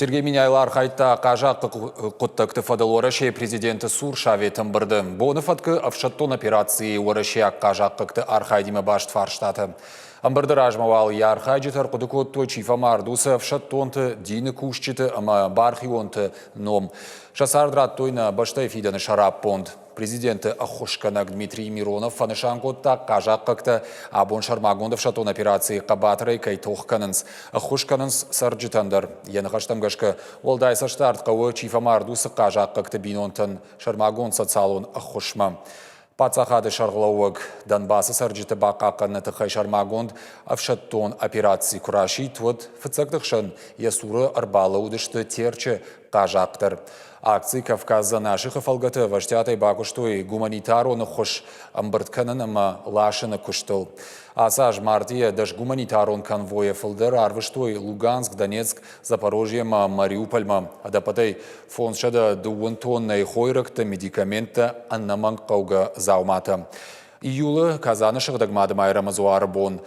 Сергей Меняйло архайдта хъазахъхъы хъуыддӕгты фӕдыл Уӕрӕсейы президенты цур советы ӕмбырды. Боны фӕткы ӕфсӕддон операцийы уӕрӕсейаг хъазахъхъӕгты архайдимӕ баст фарстатӕ. Ӕмбырды размӕ уал йӕ архайджытӕ ӕрхъуыды кодтой, чи фӕмард, уыцы ӕфсӕддонты, дины кусджыты ӕмӕ бархионты ном. Сӕ цард радтой нӕ бӕстӕйы фидӕны сӕраппонд. Президенты ӕххуысгӕнӕг Дмитрий Миронов фӕнысан кодта, хъазахъхъӕгтӕ абон сӕрмагонд ӕфсӕддон операцийы хъӕбатырӕй кӕй тох кӕнынц, ӕххуыс кӕнынц цӕрджытӕн дӕр. Йӕ ныхӕстӕм гӕсгӕ, уӕлдай цӕстдард хъӕуы, чи фӕмард, уыцы хъазахъхъӕгты бинонтӕн сӕрмагонд социалон ӕххуысмӕ. Паддзахады сӕргълӕууӕг Донбассы цӕрджыты бахъахъхъӕныны тыххӕй сӕрмагонд ӕфсӕддон операци куы расидт, уӕд фыццӕгты хсӕн йӕ цуры ӕрбалӕууыдысты Терчы хъазахъхъ дӕр. Акци «Кавказ за наших»-ы фӕлгӕты ӕвӕстиатӕй бакуыстой гуманитарон ӕххуыс ӕмбырд кӕнын ӕмӕ ласыны куыстыл. Ацы аз мартъийӕ дӕс гуманитарон конвойӕ фылдӕр арвыстой Луганск, Донецк, Запорожье ӕмӕ Мариупольмӕ. Ӕдӕппӕтӕй 530 тоннӕйы хойрӕгты, медикаменттӕ, ӕнӕмӕнгхъӕугӕ дзауматӕ. Июлы Казаны Сыгъдӕг Мадымайрӕмы дзуары бон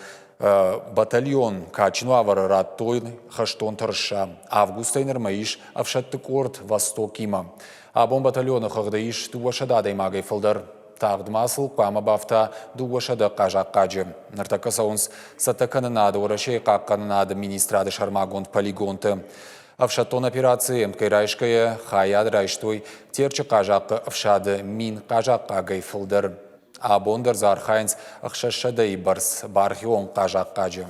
батальон кадджын уавӕры радтой хӕстон тырыса. Августӕй нырмӕ ис ӕфсӕдты къорд «Восток-имӕ». Абон батальоны хыгъды ис 200 адӕймагӕй фылдӕр. Тагъд ма сыл хъуамӕ бафта 200 хъазахъхъаджы. Ныртӕккӕ цӕуынц цӕттӕкӕнынады Уӕрӕсейы хъахъхъӕнынады министрады сӕрмагонд полигонты. Ӕфсӕддон операцийы ӕмткӕй райсгӕйӕ хайад райстой Терчы хъазахъхъы ӕфсады 1000 хъазахъхъагӕй фылдӕр. Абон дӕр дзы архайынц 600-ӕй бӕрц бархион хъазахъхъаджы.